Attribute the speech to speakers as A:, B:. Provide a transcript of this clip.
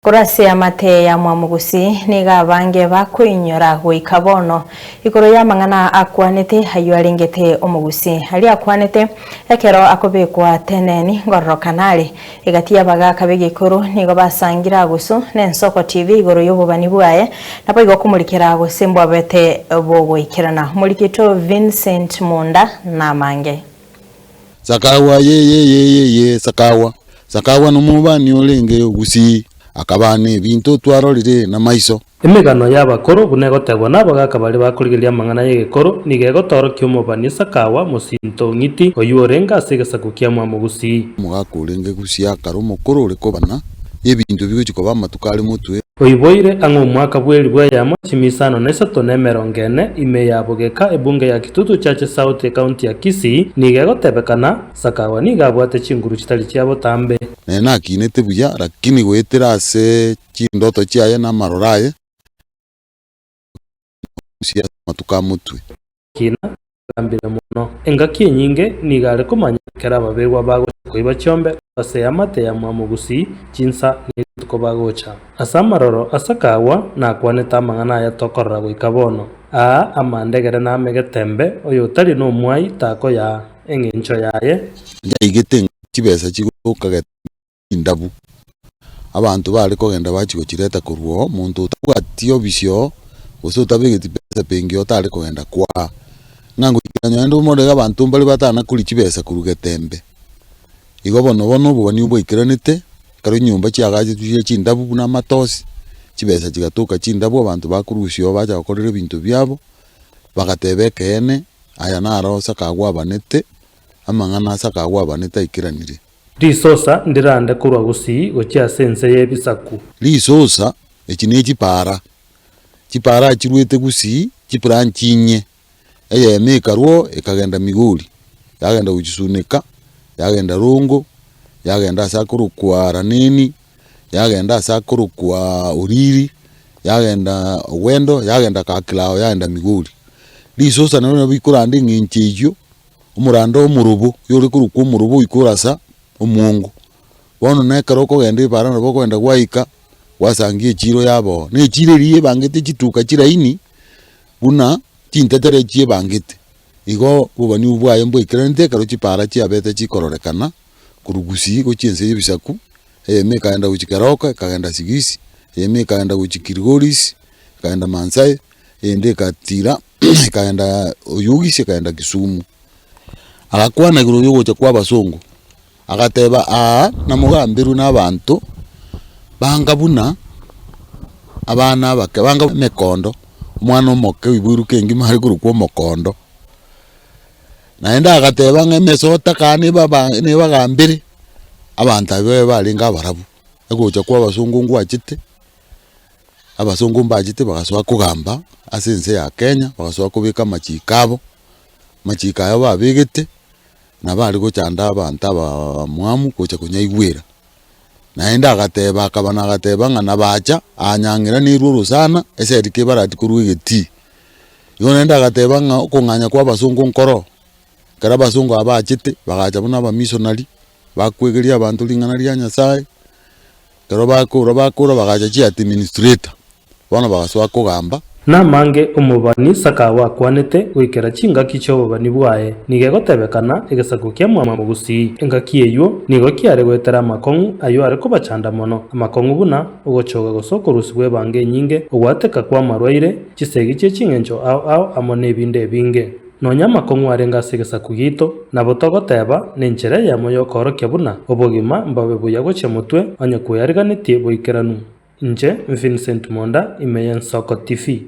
A: Korwa ase amate ya Mwamogusi nigo abange bakoinyora goika bono igoro y'amang'ana akwanete ayio arengete omogusi. Aria akwanete ekero akobekwa teneni ngororokana are egati y'abagaaka b'egekoro nigo basangire agusu n'Ensoko TV igoro y'obobani bwaye naboigo komorikera gose mbwabete bogoikerana. Omorikito Vincent Munda namange.
B: Sakawa ye ye ye ye ye Sakawa Sakawa nomobani orenge Gusii Akabana ebinto twarorire namaiso.
C: Emegano y'abakoro, buna egotebwa nabagaaka baria bakorigereria amang'ana y'egekoro, nigo egotoorokia omobani Sakawa, mosinto o Ng'iti, oyio orenge ase egesaku kia Mwamogusii.
B: Omogaka orenge Gusii akare omokoro ore kobana ebinto bigochia koba amatuko are motwe.
C: Oiboire ang'e omwaka bw'elifu eyemo chimisano na isato na emerongo ene, ime ya Bogeka, ebunge ya Kitutu Chache South, ekaunti ya Kisii, nigo egotebekana Sakawa nigo abwate chinguru chitari chia botambe.
B: Nere nakinete buya, lakini goetera ase chindoto chiaye na amaroro aye, ase amatuko a motwe.
C: Kina agambire mono. Engaki enyinge nigo are komanya ekero ababegwa bagocha koiba chiombe ase eamate ya Mwamogusii chinsa ne rituko bagocha. Ase amaroro a Sakawa nakwanete amang'ana aya tokorora goika bono. Aa amandegere name getembe, oyotari nomwai takoyaa eng'encho yaye.
B: Nyaigete chibesa chigoka getembe chindabu, abanto bare kogenda bachia gochireta korwa oo, monto otabwati obisi oo, gose otabegeti pesa benki oo tare kogenda kwaa. Ng'a ngoikera nonye omorero iga abanto mbare batana koria chibesa korwa getembe. Igo bono bono obobani bwaikeranete, ekero chinyomba chiagachetwe chiria chindabu buna amatosi, chibesa chigatoka chindabu abanto bakorusia oo bacha gokorera ebinto biabo, bagateba ekeene, aya naro ase akagwabanete, amang'ana ase akagwabanete aikeranire.
C: Risosa ndirande korwa gusii gochia ase ense y'ebisaku.
B: Risosa echi ne chipaara, chipaara chiruete gusii chibranch inye, eyemo ekarwa oo ekagenda Migori, yagenda gochia Suneka, yagenda Rongo, yagenda ase akorokwa Raneni, yagenda ase akorokwa Oriri, yagenda Owendo, yagenda Kakilao, yagenda Migori. Risosa nario nabo rikoranda eng'encho eyio. Omoranda omorobo, oyore korokwa omorobo oika orasa omwongo. Bono na ekero okogenda ebara nabo okogenda gwaika, gwasangia echiro yabo oo. Na echiro eria ebangete chituka chiraini, buna chintetere chiebangete. Igo obobani obwo bwaye mbwaikeranete ekero chipara chiabete chikororekana korwa gusii gochia ense ya ebisaku, eyemo ekaenda gochia Keroka, ekagenda Sigisi, eyemo ekaenda gochia Kilgoris, ekaenda Maansae, eyende egatira. Ekaenda Oyugis, ekaenda Kisumu. Agakwana igoro y'ogocha kw'abasongo, agateba aa namogamberwe na abanto banga buna abana abake, banga emekondo, omwana omoke oiboirwe kengima are korokwa omokondo. Naende agateba ng'a emesota kaa nebaba nebagambere, abanto abwo barenge abarabu, ogocha kw'abasongo ngwachete. Abasongo mbachete bagasoa kogamba ase ense ya Kenya, bagasoa kobeka amachiko abo, amachiko aya babegete, nabo are gochanda abanto abamwamu gocha konyaigwera. Naende agateba akabana agateba ng'a nabacha anyang'era nerwe orosana eseri kebarati korwa egetii. Igo naende agateba ng'a okong'anya kwa abasongo nkoro, ekero abasongo aba bachete, bagacha buna abamissionary, bakwegeria abanto ring'ana ria Nyasaye. Ekero bakora bakora bagacha chiadministrator, bono bagasoa kogamba.
C: Namange omobani Sakawa akwanete goikera chingaki chi'obobani bwaye, nigo egotebekana egesaku kia Mwamogusii. Engaki eyio nigo kiare goetera amakong'u ayio are kobachanda mono, amakong'u buna, ogochoga gose okorusigwa ebango enyinge, ogwateka kw'amarwaire, chisegi chie ching'encho ao ao amo nebinde ebinge. Nonya amakong'u arenge ase egesaku giaito, nabo togoteba nenchera eyemo y'okoorokia buna obogima mbobe buya gochia motwe onye kweyariganetie boikeranu. Inche, Vincent Monda, ime y'Ensoko TV.